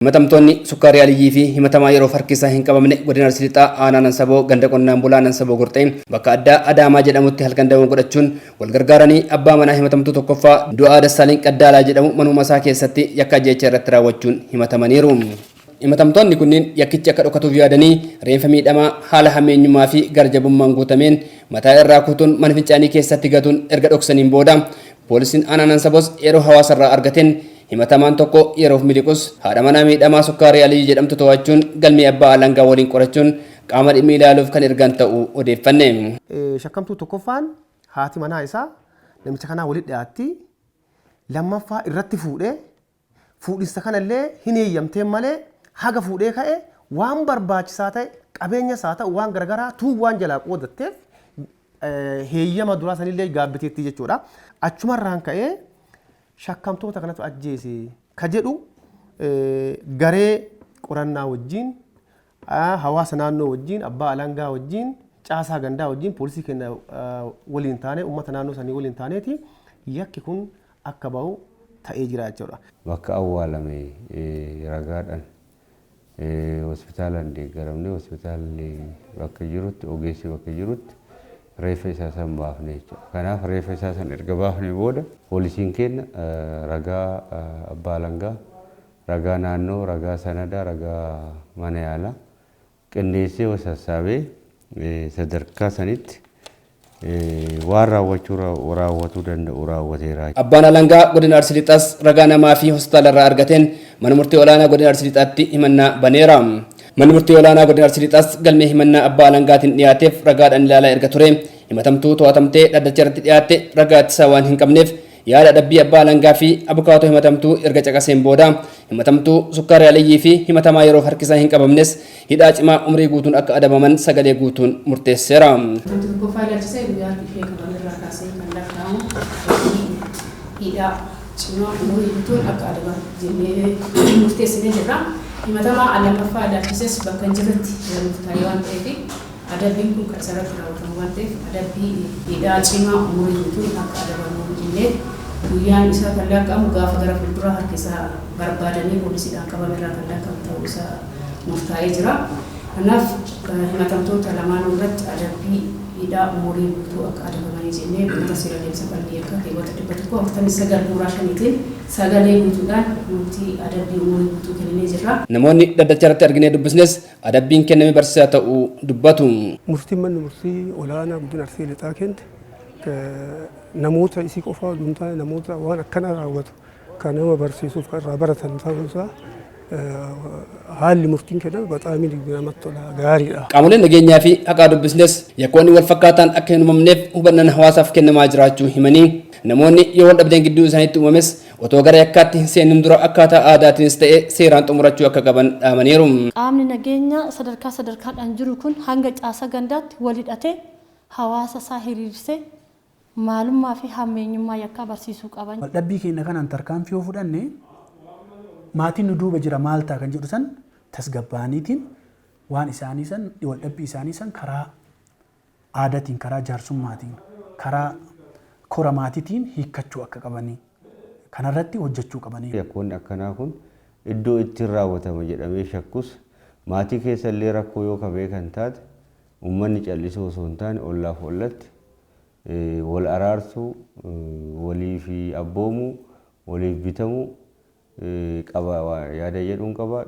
Himatamtoonni Sukkaaree Aliyyii fi himatamaa yeroof harki isaa hin qabamne Godina Arsii Lixaa Aanaa Nansaboo ganda qonnaan bulaa Nansaboo Gorxee bakka addaa Adaamaa jedhamutti halkan dawoo godhachuun wal gargaaranii abbaa manaa himatamtuu tokkoffaa Du'aa Dassaaleny Qaddaalaa jedhamu manuma isaa keessatti yakka ajjeechaa irratti raawwachuun himatamaniiru. Himatamtoonni kunniin yakkichi akka dhokatuuf yaadanii reenfa miidhamaa haala hammeenyummaa fi gara jabummaan guutameen mataa irraa kutuun mana fincaanii keessatti gatuun erga dhoksaniin booda poolisiin aanaa Nansaboos yeroo hawaasarraa argateen himatamaan tokko yeroof miliqus haadha manaa miidhamaa Sukkaaree Aliyyi jedhamtu to'achuun galmee abbaa alangaa waliin qorachuun qaama dhimmi ilaaluuf kan ergan ta'uu odeeffanne. Shakkamtuu tokkoffaan haati manaa isaa namicha kanaa walitti dhiyaatti. Lammaffaa irratti fuudhee fuudhinsa kanallee hin heeyyamteen malee haga fuudhee ka'e waan barbaachisaa ta'e qabeenyas haa ta'u waan garagaraa tuun waan jalaa qoodatteef heeyyama duraa sanillee gaabbiteetti jechuudha. Achumarraan ka'ee shakkamtoota kanatu ajjeese ka jedhu garee qorannaa wajjin hawaasa naannoo wajjin abbaa alangaa wajjin caasaa gandaa wajjin poolisii keenya waliin taanee uummata naannoo sanii waliin taaneeti yakki kun akka ba'u ta'ee jira jechuudha. Bakka awwaalame ragaadhaan hospitaalaan deeggaramnee hospitaalli bakka jirutti ogeessi bakka jirutti reeffa isaa san baafne jechuudha. Kanaaf reeffa isaa san erga baafne booda poolisiin keenya ragaa abbaa alangaa, ragaa naannoo, ragaa sanadaa, ragaa mana yaalaa qindeessee sassaabee sadarkaa sanitti waan raawwachuu raawwatuu danda'u raawwateera. Abbaan Alangaa Godina Arsii Lixaas ragaa namaa fi hospitaala irraa argateen mana murtii olaanaa Godina Arsii Lixaatti himannaa baneera. Manni murtii olaanaa Godina Arsii Lixaas galmee himannaa abbaa alangaatiin dhiyaateef ragaadhaan ilaalaa erga ture himatamtuu to'atamtee dhaddacha irratti dhiyaatte ragaa ittisaa waan hin qabneef yaada adabbii abbaa alangaa fi abukaatoo himatamtuu erga caqaseen booda himatamtuu Sukkaaree Aliyyii fi himatamaa yeroof harki isaa hin qabamnes hidhaa cimaa umrii guutuun akka adabaman sagalee guutuun murteesseera. Himatamtuu tokkoffaa ilaalchisee guyyaa harki ishee qabame irraa kaasee kan lakkaa'amu hidhaa cimaa umurii guutuun akka adabamu jennee murteessinee jirra. Himatamaa lammaffaa ilaalchises bakka hin jirretti murtaa'e waan ta'eef adabbiin kun kan isarratti raawwatamu waan ta'eef adabbii hidhaa cimaa umurii guutuun akka adabamu jennee guyyaan isaa kan lakkaa'amu gaafa gara fuulduraa harki isaa barbaadamee poolisiidhaan qabame irraa kan lakkaa'amu ta'uu isaa murtaa'ee jira. Kanaaf himatamtoota lamaanuu irratti adabbii hidhaa umurii guutuu akka adabamanii jennee bu'uura seera adeemsa falmii yakkaa keewwata 149 bu'uuraa shaniitiin sagalee guutuudhaan murtii adabbii umurii guutuu kenninee jirra. Namoonni dhaddacha irratti arginee dubbisnes adabbiin kenname barsiisaa ta'uu dubbatu. Murtiin manni murtii olaanaa godina Arsii Lixaa kenne namoota isii qofaa osoo hin taane namoota waan akkanaa raawwatu kan nama barsiisuuf kan irraa baratan ta'uu isaa haalli murtiin kenname baxaamii namatti tola gaariidha. Qaamoleen nageenyaa fi haqaa dubbisnes yakkoonni wal fakkaataan akka hin uumamneef hubannaan hawaasaaf kennamaa jiraachuu himanii namoonni yoo wal dhabdeen gidduu isaaniitti uumames otoo gara yakkaatti hin seenin dura akkaataa aadaatiinis ta'e seeraan xumurachuu akka qaban dhaamaniiru. Qaamni nageenyaa sadarkaa sadarkaadhaan jiru kun hanga caasaa gandaatti wal hidhatee hawaasa isaa hiriirsee maalummaa fi hammeenyummaa yakkaa barsiisuu qaba. Waldhabbii keenya kanaan tarkaanfii yoo fudhanne maatiin nu duuba jira maal ta'a kan jedhu san tasgabbaa'aniitiin waan isaanii san waldhabbii isaanii san karaa aadatiin karaa jaarsummaatiin karaa kora maatiitiin hiikkachuu akka qabanii kanarratti hojjechuu qabanii. Yakkoonni akkanaa kun iddoo ittiin raawwatama jedhamee shakkus maatii keessa illee rakkoo yoo ka beekan taate uummanni callisuu osoo hin taane ollaaf ollatti wal araarsuu, waliif abboomuu, waliif bitamuu qaba yaada jedhuun qaba.